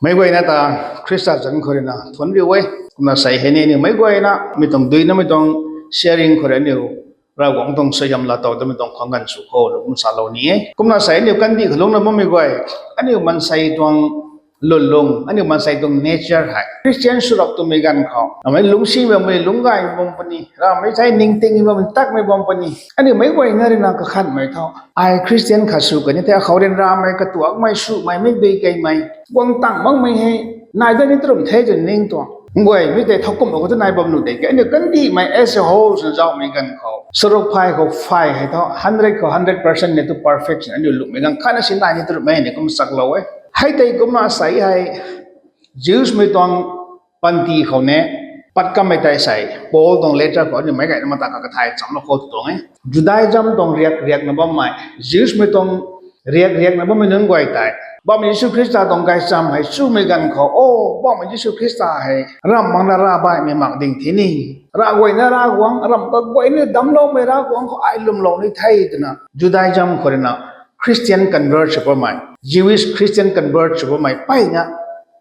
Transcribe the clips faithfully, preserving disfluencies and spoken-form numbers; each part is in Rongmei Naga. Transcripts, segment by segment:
Meic guayna ta Khrista zanc khou ruina thuanc riu e. Kumna sei hei ni aniu meic guayna mi tuang duinamei tuang sharing khou rui aniu Ravguangc tuang suaihiam laa tow tamei tuang khang ganv sw kho lou kum salou ni e. Kumna sei aniu kandih khou lungcna bammei guay, aniu maansei tuang lwnlung, aniu maansei tuang nature hei Christian swrap twmei ganv khou, amei lungcsimei bammei, lungc gaymei bam puni, ramei thei ningtingmei bam, ntakmei bam puni. Aniu meic guayna ruina kakhanhmei tho, ai Christian khat sw kani the, akhou ryanramei, katuakmei, swmei, mikdui keymei, guang tang makmei hei nai dat ni tarum the twna ning tuang guay mi tei thowkumh khou tu nai bam nuh de ke. Aniu kandihmei as a whole swna zauhmei ganv khou, saruk phay khou phay hei tho, hundred khou hundred percent ni tu perfection aniu lungcmei ganv khatna si nai ni tarum e ni kum chaklou e. Hei tei kumna sei hei Jewsmei tuang panty khou ni pat kammei tei sei, Paul tuang letter khou aniu meic guayna mata kha kathay chamlou khou tu tuang e. Judaism tuang riak riakna bammei, Jewsmei tuang riak riakna bammei nunc guay tei, Poubauhmei Jisu Khrista tuang gaychamv hei chumei ganv khou, o, Poubauhmei Jisu Khrista hei ramh makna Ravbaihmei mak ding thi ni, Ravguayna Ravguangc, ramh kaguayna damcloumei Ravguangc khou ai lwmlou ni the twna Judaism khou ruina Christian convert sw bammei, Jewish Christian convert sw bammei mpeyna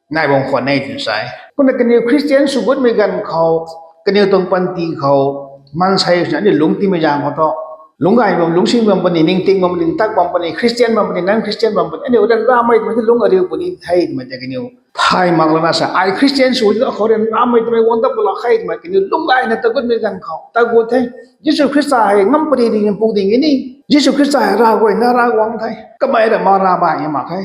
nai bam khwan e twna sa e. Kumna kaniw Christian sw gutmei ganv khou, kaniw tuang panty khou, maansei swna aniu lungc tiimei zaeng khou tho, lungc gay bam, lungcsimei bam puni, ningting bam puni, ntak bam puni, Christian bam puni, non-Christian bam puni, aniu ryanramei twmei thu lungc ariu puni the twmei tei kaniw thay mak lana sa, ai Christian sw tu akhou ryanramei twmei guang dat pw lak khe twmei kaniw lungc gayna ta gutmei ganv khou ta gut the. Jisu Khrista hei ngam puni ding, pu ding e ni, Jisu Khrista hei Ravguayna Ravguangc the, kamei ramh mak Ravbaihmei mak khe,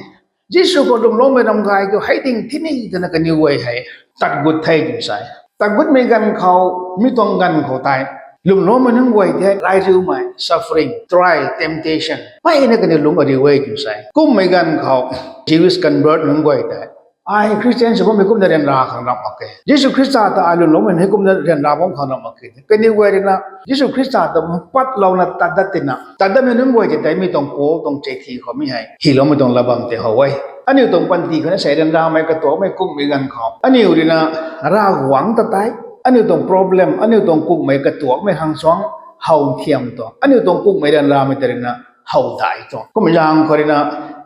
Jisu khou lwmloumei ramh gay kiu hei ding thi ni twna kaniw guay hei tat gut the twna sa e. Tat gutmei ganv khou, mi tuang ganv khou tei, lwmloumei nunc guay tei hei rai riumei, suffering, trial, temptation mpeyna kaniw lungc ariu e twna sa e. Kummei ganv khou, Jewish convert nunc guay tei, ai Christian sw bammei kumna ryanra khang ramh mak khe, Jisu Khrista ta ai lwmloumei hei kumna ryanra bam khang ramh mak khe. Kaniw guay ruina Jisu Khrista ta mpatlouna tat dat tina, tat datmei nunc guay tei tei mi tuang Paul tuang chithi khou mi hei hyloumei tuang lat bam tei how e. Aniu tuang panty khou na sei ryanramei, katuakmei, kummei ganv khou aniu ruina Ravguangc ta tei, aniu tuang problem, aniu tuang kummei, katuakmei khang suang how nthiam tuang, aniu tuang kummei, ryanramei tei ruina how dai tuang. Kummei zaeng khou ruina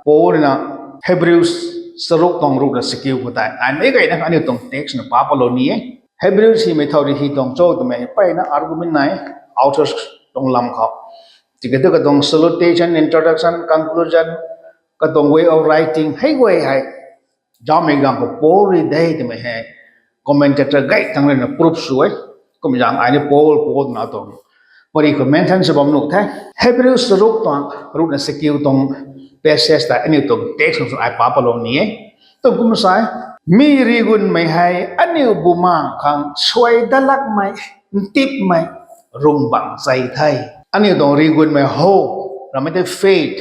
Paul ruina Hebrews charuk tuang ruhna chakiu khou tei ai meic guayna aniu tuang text na pa palou ni e. Hebrews hei mei thow rui hy tuang cho twmei mpeyna argument nai, authors tuang lam khou. Tiki thu katuang salutation, introduction, conclusion, katuang way of writing hei guay hei zauhmei ganv khou Paul rui de twmei hei commentator gay thangc ruina proof sw e. Kummei zaeng ai ni Paul, Paul twna tuang pary khou mention sw bam nuh the. Hebrews charuk tuang ruhna chakiu tuang passage tei aniu tuang text khang sw ai pa palou ni e. Tuang kum sa e, mi rigunmei hei aniu bumaengh khang suai dat lakmei, ntipmei, rungbangc chei the. Aniu tuang rigunmei hope, ramei tei faith,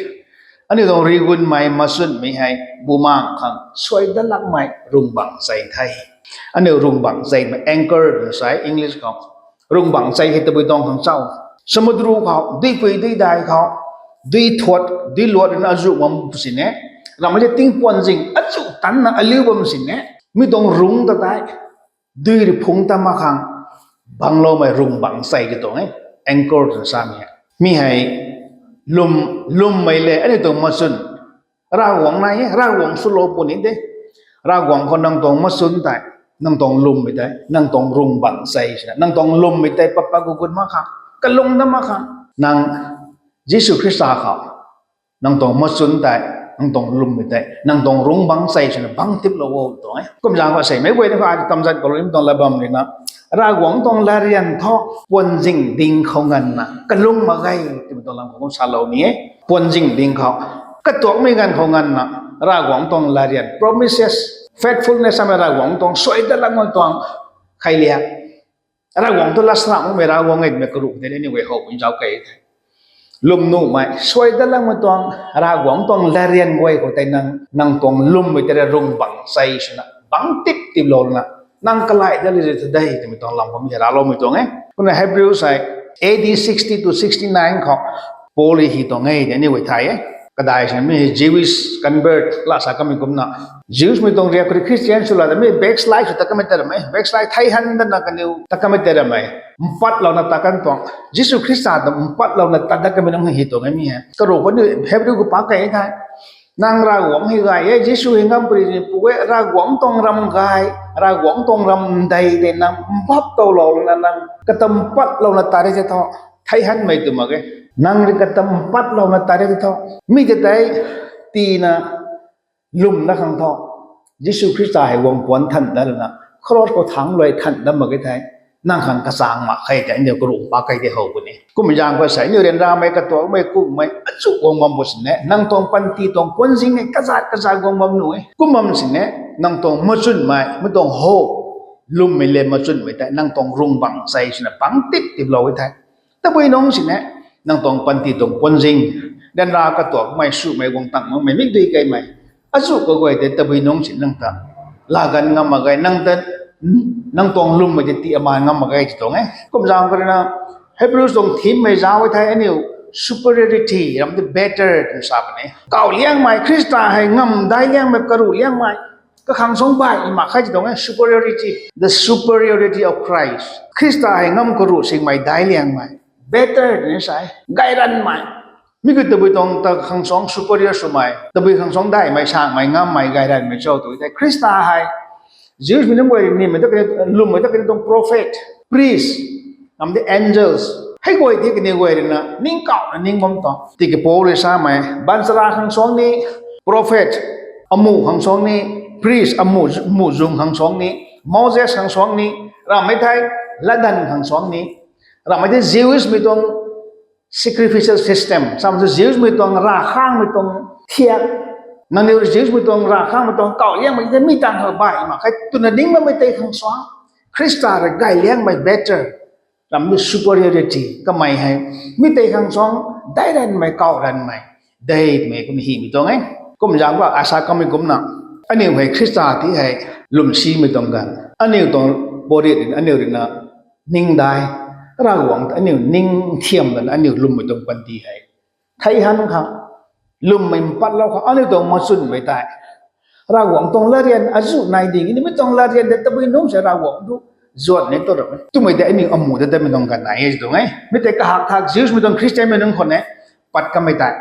aniu tuang rigunmei machunmei hei bumaengh khang suai dat lakmei rungbangc chei the. Aniu rungbangc cheimei anchor twna sa e English khou. Rungbangc chei hei tabui tuang khang chau, samudru khou, duipui duidai khou, dui thuat dui luat ruina azuh bam sini, ramei tei tingpuanzing azuh tanna aliu bam sini, mi tuang rungc ta tei dui rui phungc ta mak khang bangloumei rungbangc chei ti tuang e, anchor twna samei hei. Mi hei lwm, lwmmei le aniu tuang machun, Ravguangc nai e, Ravguangc swlou puni de. Ravguangc khou nang tuang machun tei, nang tuang lwmmei tei, nang tuang rungbangc chei swna, nang tuang lwmmei tei pat pat gut gut mak khang, kalung dat mak khang, nang Jisu Khrista khou nang tuang machun tei, nang tuang lwmmei tei, nang tuang rungbangc chei swna bangc tiplou o tuang e. Kum zaeng khou sei meic guayna khou ai tamzat kalou ni tuang lat bam ruina, Ravguangc tuang latryan thu puanzing ding khou nganvna kalung mak ge twmei tuang lam khou kum salou ni e. Puanzing ding khou, katuakmei ganv khou nganvna, Ravguangc tuang latryan, promises, faithfulness samei, Ravguangc tuang suai dat lakmei tuang kheiliak, Ravguangc tu lat saraamhmei Ravguangc e twmei karuh tei ni aniu guay howpui zauc key the. Lwmnuhmei, suai dat lakmei tuang, Ravguangc tuang latryan guay khou tei nang, nang tuang lwmmei tei rui rungbangc chei swna bangc tip tiplouna, nang kalai dat li ri the de twmei tuang lam khou mi hei racloumei tuang e. Kumna Hebrews hei A D sixty to sixty nine khou Paul rui hy tuang e tei aniu guay thay e. Kadai swna mi hei Jewish convert laa sa kamei kumna, Jewsmei tuang riak khou rui Christian sw lana mi backslide sw ta kamei tei ramei, backslide thei han dana kaniw ta kamei tei ramei, mpatlouna tat kan tuang, Jisu Khrista ta mpatlouna tat dat kamei nunc hei hy tuang e mi hei. Karuh khou ni Hebrew khou pa key the. Nang Ravguangc hei gay e, Jisu hei ngam pary ni pu e, Ravguangc tuang ram gay, Ravguangc tuang ram ndei tei nang mbap towlou lana nang katam patlouna tat re tei tho, thei hanmei tw mak e. Nang rui katam patlouna tat re tei tho, mi tei tei tina lwm dat khang tho, Jisu Khrista hei guang puanc than dat lana, kros khou thangc luai than dat mak e thei, nang khang kachang mak khe tei aniu karuh pak kei tei how puni. Kum zaeng khou sei aniu ryanramei katuakmei kummei azuh guang bam pu sini, nang tuang panty tuang puanzing e kazat kazat guang bam nuh e. Kum bam sini, nang tuang machunmei, mi tuang hope, lwmmei le machunmei tei nang tuang rungbangc sei swna pang tip tiplou e thei, tabui nungc sini, nang tuang panty tuang puanzing, ryanra katuakmei swmei guang tang makmei mikdui keymei azuh kaguay tei tabui nungc sini nang ta laa ganv ngam mak ge, nang ta, nang tuang lwmmei tei ti amaan ngam mak ge ti tuang e. Kum zaeng khou rui na, Hebrews tuang themei zauc e thei aniu superiority ram tei better twna sa puni. Kauhliangmei, Khrista hei ngam daic liangmei, karuh liangmei, kakhang suang baihmei mak khe ti tuang e, superiority, the superiority of Christ. Khrista hei ngam karuh singmei daic liangmei, better twna sa e, gayranmei. Mi kiu tabui tuang ta khang suang superior swmei, tabui khang suang daihmei, sangmei, ngammei, gayranmei cho tw thei Khrista hei Jews mei nunc guay rui nimei ta kani, lwmmei ta kani tuang prophet, priest, ram tei angels, hei guay tei kaniw guay rui na ningkauhna ning bam tuang. Tiki Paul rui samei, baanchara khang suang ni, prophet, amuh khang suang ni, priest, amuh, muhzwng khang suang ni, Moses khang suang ni, ramhmei thei, latdanv khang suang ni, ramhmei thei Jews mei tuang sacrificial system, sam thu Jews mei tuang ravkhangmei tuang thiak, nangniw Jews mei tuang ravkhangmei tuang kauhliangmei tei mi tang khou baih mak khe twna ning bammei tei khang suang, Khrista rui gayliangmei better, ram tei superiority kamei hei, mi tei khang suang daic ranmei, kauh ranmei de twmei kum himei tuang e. Kum zaeng khou asa kamei kumna, aniu hei Khrista ti hei lwmsimei tuang ganv, aniu tuang puatrit aniu rui na ningdai, Ravguangc ta aniu ning thiam lana aniu lwmmei tuang panty hei thei han khang, lwmmei mpatlou khang aniu tuang machunmei tei Ravguangc tuang latryan azuh nai ding e, nimei tuang latryan tei tabui nungc sini Ravguangc tu zuan ni tu ra e twmei tei aniu amuh ta tatmei tuang ganv nai e tuang e. Mi tei kahak thak Jews mei tuang Christian mei nunc khou ni pat kamei tei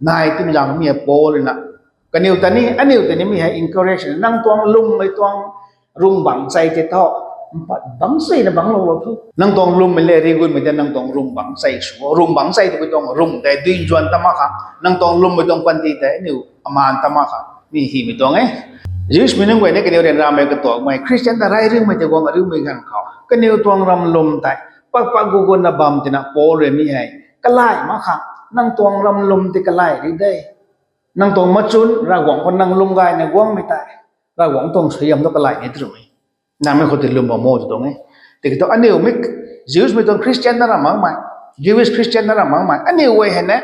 nai twmei zaeng mi e Paul rui na, kaniw ta ni, aniu ta ni mi hei encourage, nang tuang lwmmei tuang rungbangc sei tei tho, mpat bangc sei na bangclou lou tho. Nang tuang lwmmei le rigunmei tei nang tuang rungbangc sei sw, rungbangc sei twpui tuang rung tei duinzuan ta mak khang, nang tuang lwmmei tuang panty tei aniu amaan ta mak khang mi himei tuang e. Jews mei nunc guay ni kaniw ryanramei katuakmei, Christian ta rey riumei tei guang ariumei ganv khou kaniw tuang ram lwm tei pakpak guguna bam tina Paul rui mi hei, kalay mak khang, nang tuang ram lwm tei kalay ri de. Nang tuang machun Ravguangc khou nang lwm gayna guangmei tei Ravguangc tuang suaihiam tu kalay ni twmei, nangmei khou tei lwm bam o tw tuang e. Tiki thu aniu mi, Jews mei tuang Christian na ram makmei, Jewish Christian na ram makmei aniu guay hei ni,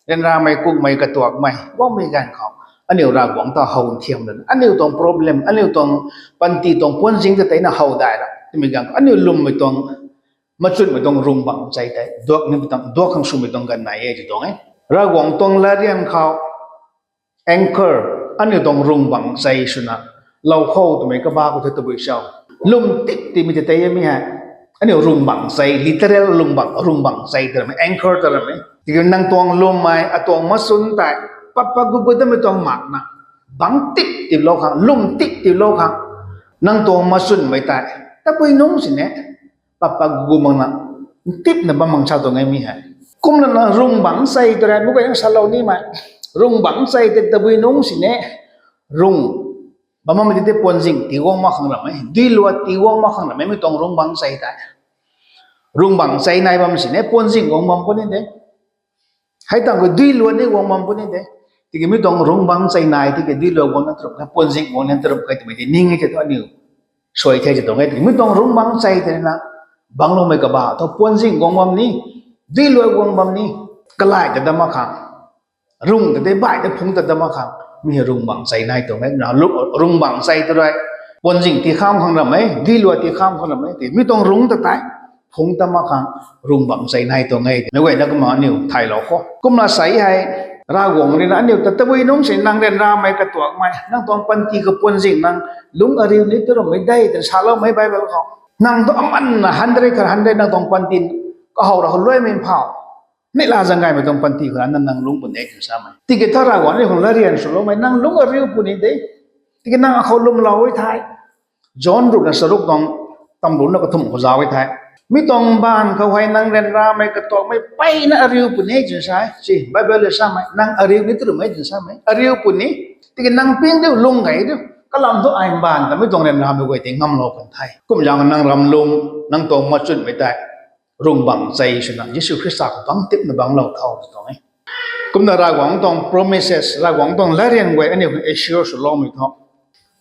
ryanramei kukmei katuakmei guangmei ganv khou aniu Ravguangc ta how nthiam lana aniu tuang problem, aniu tuang panty tuang puanzing ta teina how dai ra twmei ganv khou aniu lwmmei tuang, machunmei tuang rungbangc sei tei duak ni tuang, duak khang swmei tuang ganv nai e tw tuang e. Ravguangc tuang latryan khou anchor, aniu tuang rungbangc sei swna lou khou twmei kabah khou the tabui cho. Lwm tip timei tei tei mi hei, aniu rungbangc sei, literal rungbangc, rungbangc sei ta ram e, anchor ta ram e. Tiki nang tuang lwmmei, atuang machun tei pakpak gugu tamei tuang makna bangc tip tiplou khang, lwm tip tiplou khang, nang tuang machunmei tei tabui nungc sini pakpak gugu makna ntipna bam mak sa tuang e mi hei. Kumlana rungbangc sei tw rei mukai nang salou nimei, rungbangc sei tei tabui nungc sini rung bam makmei tei puanzing tii guang mak khang ram e, duiluat tii guang mak khang ram e mi tuang rungbangc sei tei. Rungbangc sei nai bam sini puanzing guang bam puni de. Hei tang khou duiluat ni guang bam puni de. Tiki mi tuang rungbangc sei nai tiki duiluat guang na tarup khe, puanzing guang na tarup khe twmei tei ning e tei thu aniu suai the tw tuang e. Tiki mi tuang rungbangc sei tei na bangcloumei kabah thu puanzing guang bam ni, duiluat guang bam ni, kalay ta dam mak khang, rung ta tei baih ta phungc ta dam mak khang mi hei rungbangc sei nai tuang e. Na lu-, rungbangc sei tw rei puanzing tii kham khang ram e, duiluat tii kham khang ram e, tiki mi tuang rung ta tei phungc ta mak khang rungbangc sei nai tuang e. Meic guayna kumna aniu thaylou khou kumna sei hei, Ravguangc rui na aniu ta tabui nungc sini nang ryanramei katuakmei, nang tuang panty kapuanzing nang lungc ariu ni tw rammei de twna saloumei Bible khou, nang tu amanna hundred khat hundred nang tuang panty kahow ra khou luaimei phau Neihla zaeng gaymei tuang panty khou rana nang lungc puni e twna samei. Tiki tha Ravguangc ni khang latryan swloumei nang lungc ariu puni de. Tiki nang akhou lwmlou e thei. John ruhna charuk tuang tamruhna kathumh khou zauc e thei, mi tuang mbaanv khou hei nang ryanramei katuakmei mpeyna ariu puni e twna sa e. Si Bible le samei nang ariu ni twmei twna samei ariu puni. Tiki nang ping diu lung gay diu, kalam thu ai mbaanv ta mi tuang ryanramei guay tei ngamlou kan the. Kum zaeng nang ram lwm, nang tuang machunmei tei rung bang chei swna Jisu Khrista khou bangc tipna bangclou tho tw tuang e. Kumna Ravguangc tuang promises, Ravguangc tuang latryan guay aniu khang assure swloumei thu,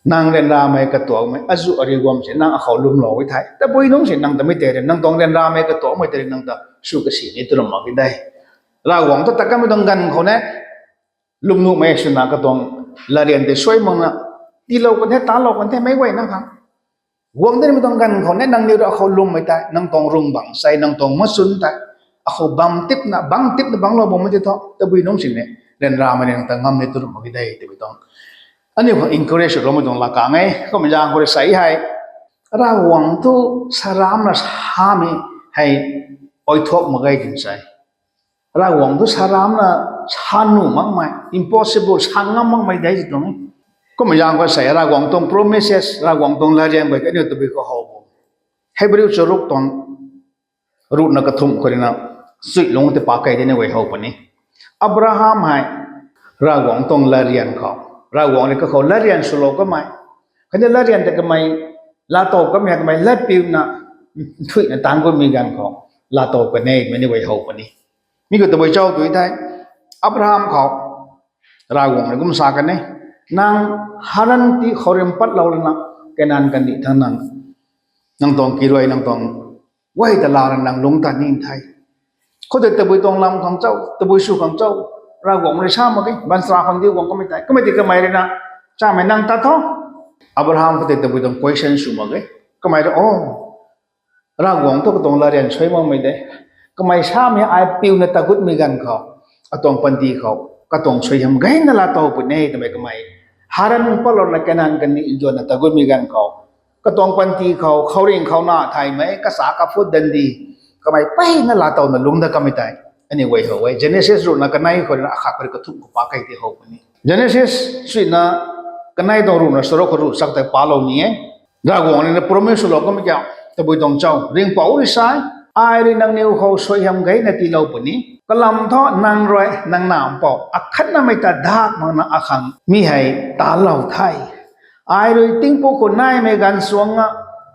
nang ryanramei katuakmei azuh ariu guam si nang akhou lwmlou e thei, tabui nungc si nang ta mi tei rui nang tuang ryanramei katuakmei tei rui nang ta sw kasi ni tw ram mak e de. Ravguangc thu ta kamei tuang ganv khou ne lwmnuhmei swna katuang latryan tei suai makna tiilou kan the, talou kan the meic guay nang khang guang de. Mei tuang ganv khou ne nangniw rui akhou lwmmei tei, nang tuang rung bang chei, nang tuang machun tei akhou bam tipna bangc tipna bangclou bammei tei thu tabui nungc sini ryanramei nang ta ngam ni tw ram mak e de twmei tuang aniu khang encourage swloumei tuang lakang e. Kumna zaeng khou rui sa hei, Ravguangc thu saramna samei hei oithuak mak ge twna sa e. Ravguangc thu saramna sa nuh makmei, impossible, sa ngam makmei de tw tuang e. Kumna zaeng khou sa Ravguangc tuang promises, Ravguangc tuang latryan guay aniu tabui khou how bo. Hebrew charuk tuang ruhna kathumh khou rina chuilungc tei pac key tei ni guay how puni. Abraham hei Ravguangc tuang latryan khou, Ravguangc rui kakhou latryan swlou kamei, khatni latryan tei kamei laatow kamei hei kamei latpiuna nthuihna tangc gutmei ganv khou laatow kan e twmei ni guay how puni. Mi khou tabui chau tu thei, Abraham khou Ravguangc rui kum sa kan e, nang Haran ti khou rui mpatlou lana Kanan kandih thangc nang, nang tuang kiruai, nang tuang guay ta lana nang lungc tat ni the. Khoutei tabui tuang lam khang chau, tabui sw khang chau, Ravguangc rui sa mak ge, baanchara khang diu guang kamei tei, kamei tei kamei rui na samei nang tat tho. Abraham khoutei tabui tuang question sw mak ge. Kamei rui, o, Ravguangc thu katuang latryan suai makmei de. Kamei samei ai piuna ta gutmei ganv khou, atuang panty khou katuang suaihiam gayna laatow puni e twmei kamei Haran patlouna Kanan kandih nzuanna ta gutmei ganv khou, katuang panty khou khouringh khou na thaymei kacha kaphut dandi, kamei mpeyna laatowna lungc dat kamei tei aniu guay how e. Genesis ruhna kanei khou rina akhat khou rui kathumh khou pac key tei how puni. Genesis chuina kanei tuang ruhna charuk khou ruh chak tei palou ni e. Ravguangc rui na promise swlou kamei kiu tabui tuang chau, Ringhpouc rui sa e, ai rui nangniw khou suaihiam gayna tiilou puni. Kalam thu nang rui nang nac mpouh akhatnamei ta dak makna akhang mi hei talou the. Ai rui tingpuk khou naimei gaanvchuangna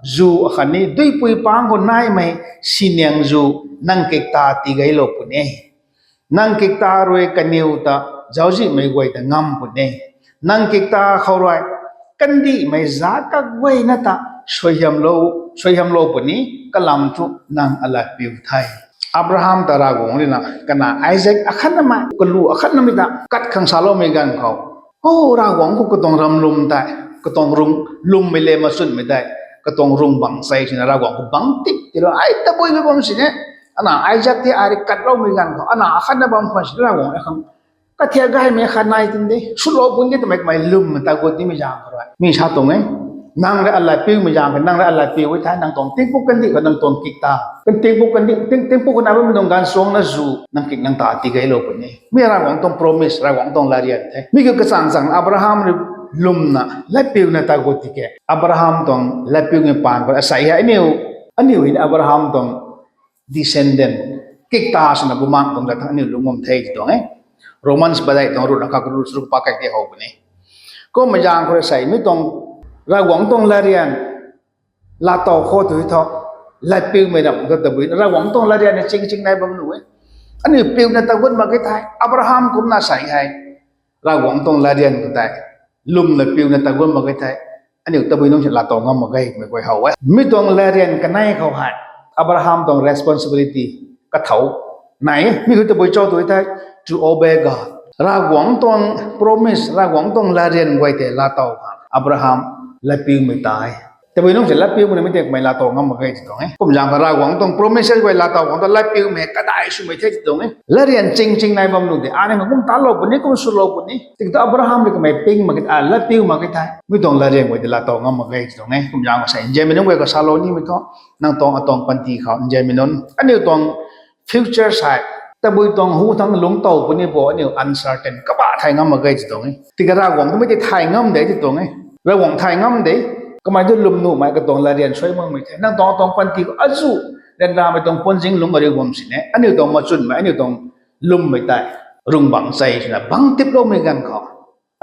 zu akhatni duipui pangc khou naimei siniang zu nang kikta tigaylou puni. Nang kikta rui kaniw ta zauczihmei guay ta ngam puni. Nang kikta khou rui kandihmei zat kaguayna ta suaihiamlou, suaihiamlou puni. Kalam thu nang alatpiu the. Abraham ta Ravguangc rui na kanac Isak akhatnamei, kalu akhatnamei ta kat khang saloumei ganv khou, o, Ravguangc khou katuang ram lwm tei, katuang rung lwmmei le machunmei tei, katuang rung bang chei sina Ravguangc khou bangc tip tiilou, ai tabuimei bam sini, ana Isak tei ai rui katloumei ganv khou, ana akhatna bam khwan sini Ravguangc akhang kathiak gaymei khat nai tin de, swlou pun de twmei kamei lwm ta gut nimei zaeng khou rui mi sa tuang e. Nang rui alatpiumei zaeng khou, nang rui alatpiu e thei, nang tuang tingpuk kandih khou nang tuang kikta, tingpuk kandih, ting, tingpuk khou nai bammei tuang gaanvchuangna zu nang kik nang ta tigaylou puni. Mi Ravguangc tuang promise, Ravguangc tuang latryan the. Mi kiu kachang chang Abraham rui lwmna latpiuna ta gut tiki, Abraham tuang latpiumei paan khou asei hei aniu, aniu hei Abraham tuang descendant, kikta swna bumaengc tuang zat thangc aniu lungc bam the tw tuang e. Romans padeih tuang ruhna khat khou ruh charuk pac key tei how puni. Kummei zaeng khou rui sei mi tuang Ravguangc tuang latryan laatow khou tu thu, latpiumei ram khou tabui Ravguangc tuang latryan ni ching ching nai bam nuh e. Aniu piuna ta gut mak ge thei, Abraham kumna sei hei Ravguangc tuang latryan khou tei lwmna piuna ta gut mak ge thei, aniu tabui nungc si laatow ngam mak ge twmei guay how e. Mi tuang latryan kanei khou hei Abraham tuang responsibility kathau nai e. Mi khou tabui chau tu thei, to obey God. Ravguangc tuang promise, Ravguangc tuang latryan guay tei laatow khang Abraham latpiumei ta e. Tabui nungc si latpiumei na mi tei kamei laatow ngam mak ge tw tuang e. Kum zaeng khou Ravguangc tuang promises guay laatow khang ta latpiumei kadai swmei the tw tuang e. Latryan ching ching nai bam nuh de, aniu kum talou puni, kum swlou puni. Tiki thu Abraham rui kamei ping mak ge, a, latpiu mak ge thei, mi tuang latryan guay tei laatow ngam mak ge tw tuang e. Kum zaeng khou sei nzianmei nunc guay khou salou nimei thu, nang tuang atuang panty khou nzianmei nunc, aniu tuang future sei Tabui tuang hu thangc lungc tow puni bo aniu uncertain kabah thay ngam mak ge ti tuang e. Tiki Ravguangc twmei tei thay ngam de ti tuang e. Ravguangc thay ngam de. Kamei tu lwm nuhmei katuang latryan suai makmei the. Nang tuang tuang panty khou azuh ryanramei tuang puanzing lungc ariu bam sini, aniu tuang machunmei, aniu tuang lwmmei tei rungbangc chei swna bang tiploumei ganv khou,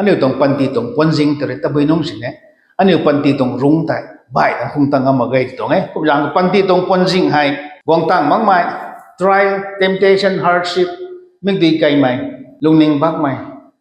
aniu tuang panty tuang puanzing tei rui tabui nungc sini, aniu panty tuang rungc tei baih tang khung tang ngam mak ge ti tuang e. Kumzaeng panty tuang puanzing hei guang tang makmei, trial, temptation, hardship, mikdui keymei, lungning bakmei,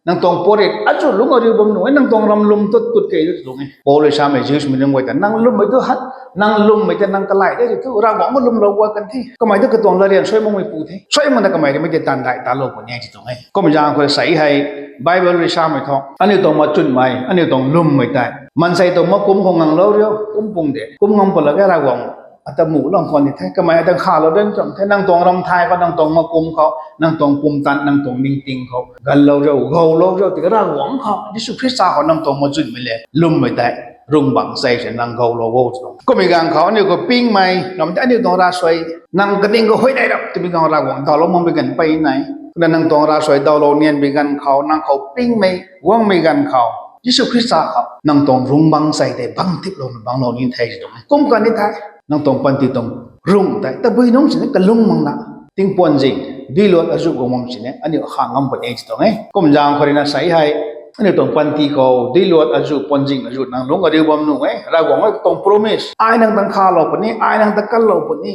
nang tuang puatrit azuh lungc ariu bam nuh e, nang tuang ram lwm tut tut kei tu tuang e. Paul rui samei Jewsmei nunc guay ta, nang lwmmei tu hat, nang lwmmei tei nang kalai de tu, Ravguangc khou lwmlou guay kan the. Kamei tu katuang latryan suai makmei pu the. Suai makna kamei rui mei tei taanv dai talou puni e ti tuang e. Kumzaeng khou sei hei Bible rui samei thu, aniu tuang machunmei, aniu tuang lwmmei tei maansei tuang makum khou nganglou riu, kum pung de, kum ngam pala ge Ravguangc ata muhlou khwan ni the, kamei ata khalou den cham the, nang tuang ram thay khou, nang tuang makum khou, nang tuang pumtan, nang tuang ningting khou ganlou riu, goulou riu, tiki Ravguangc khou, Jisu Khrista khou nang tuang machunmei le lwmmei tei rungbangc chei sini nang goulou o ti tuang. Kummei ganv khou aniu khou pingmei, ram tei aniu tuang ravsuai, nang kaning khou huayney rap twmei ganv Ravguangc dawlou makmei ganv pey nai. Kumna nang tuang ravsuai dawlou nianmei ganv khou, nang khou pingmei guangmei ganv khou, Jisu Khrista khou nang tuang rungbangc chei tei bang tiplouna banglou ni the ti tuang e. Kum kan ni the, nang tuang panty tuang rungc tei tabui nungc sini kalung makna, tingpuanzing, duiluat azuh guang bam sini aniu kha ngam puni e ti tuang e. Kumzaeng khou rui na sei hei, aniu tuang panty khou duiluat azuh, puanzing azuh nang lungc ariu bam nuh e. Ravguangc tuang promise, ai nang ta khalou puni, ai nang ta kanlou puni,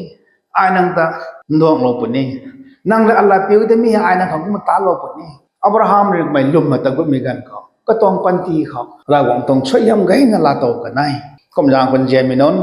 ai nang ta nduanglou puni, nang rui alat piu tei mi hei ai nang khang kumna talou puni. Abraham rui kamei lwmna ta gutmei ganv khou, katuang panty khou Ravguangc tuang suaihiam gayna laatow kan e. Kumzaeng khou nzianmei nunc,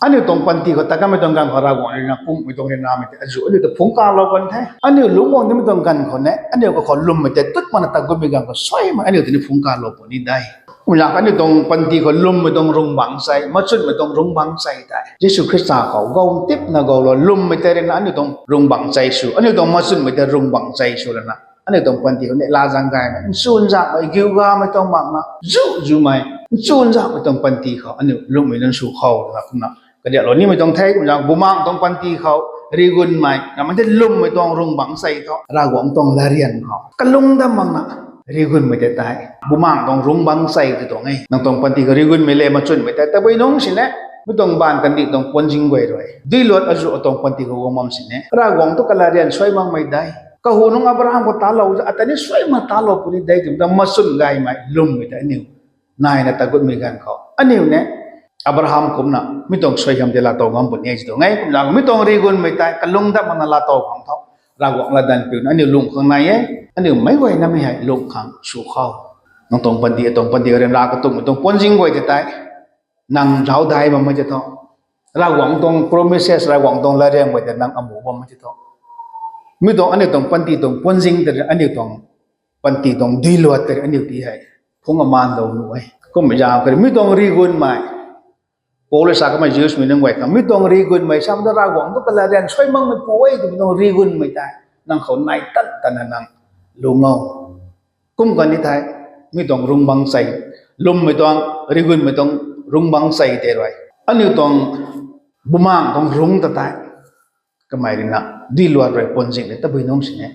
aniu tuang panty khou ta kanmei tuang ganv khou Ravguangc rui na kungmei tuang ryanramei tei azuh aniu ta phungc kalou kan the. Aniu lungc guang nimei tuang ganv khou ne, aniu kakhou lwmmei tei tut makna ta gutmei ganv khou suaimei aniu tei ni phungc kalou puni de. Kumzaeng khou aniu tuang panty khou lwmmei tuang rungbangc chei, machunmei tuang rungbangc chei tei Jisu Khrista khou gou tipna goulou, lwmmei tei rui na aniu tuang rungbangc chei sw, aniu tuang machunmei tei rungbangc chei sw lana, aniu tuang panty khou neihla zaeng gaymei, nchunzaenghmei, giugamei tuang makna, zu zumei, nchunzaenghmei tuang panty khou aniu lungmei nunc sw khou twna kumna kadiaklou nimei tuang the. Kumzaeng bumaengc tuang panty khou rigunmei, ramei tei lwmmei tuang rungbangc chei thu Ravguangc tuang latryan khou kalung dam makna rigunmei tei tei bumaengc tuang rungbangc chei ti tuang e. Nang tuang panty khou rigunmei le machunmei tei tabui nungc sini, mi tuang baanv kandih tuang puanzing guay rui duiluat azuh atuang panty khou guang bam sini, Ravguangc tu kalatryan suai makmei de, kahu nungc Abraham khou talou za ata ni suai mak talou puni de twmei ta machun gaymei lwmmei tei aniu naina ta gutmei ganv khou aniu ne Abraham kumna mi tuang suaihiam tei laatow ngam puni e ti tuang e. Kumzaeng mi tuang rigunmei tei kalung dam makna laatow khang thu Ravguangc latdanv piuna aniu lung khang nai e. Aniu meic guay namei hei lung khang sw khou, nang tuang panty, atuang panty ryanra katumhmei tuang puanzing guay tei tei nang zaucdai bammei tei thu, Ravguangc tuang promises, Ravguangc tuang latryan guay tei nang amuh bammei tei thu, mi tuang aniu tuang panty tuang puanzing tei, aniu tuang panty tuang duiluat tei aniu ti hei phungc amaan dou nuh e. Kummei zaeng khou rui mi tuang rigunmei, Paul rui sa kamei Jewsmei nunc guay khang mi tuang rigunmei, samei ta Ravguangc tu kalatryan suai makmei pu e twmei tuang rigunmei tei nang khou nai tan tanna nang lung o. Kum kan ni the, mi tuang rungbangc chei, lwmmei tuang, rigunmei tuang rungbangc chei tei rui aniu tuang bumaengc tuang rungc ta tei kamei rui na duiluat rui puanzing le tabui nungc sini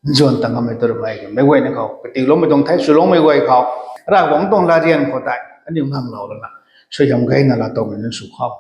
nzuan ta ngammei tu ramei meic guayna khou katiuloumei tuang the, swloumei guay khou Ravguangc tuang latryan khou tei aniu nganglou lana suaihiam gayna laatowmei nunc sw khou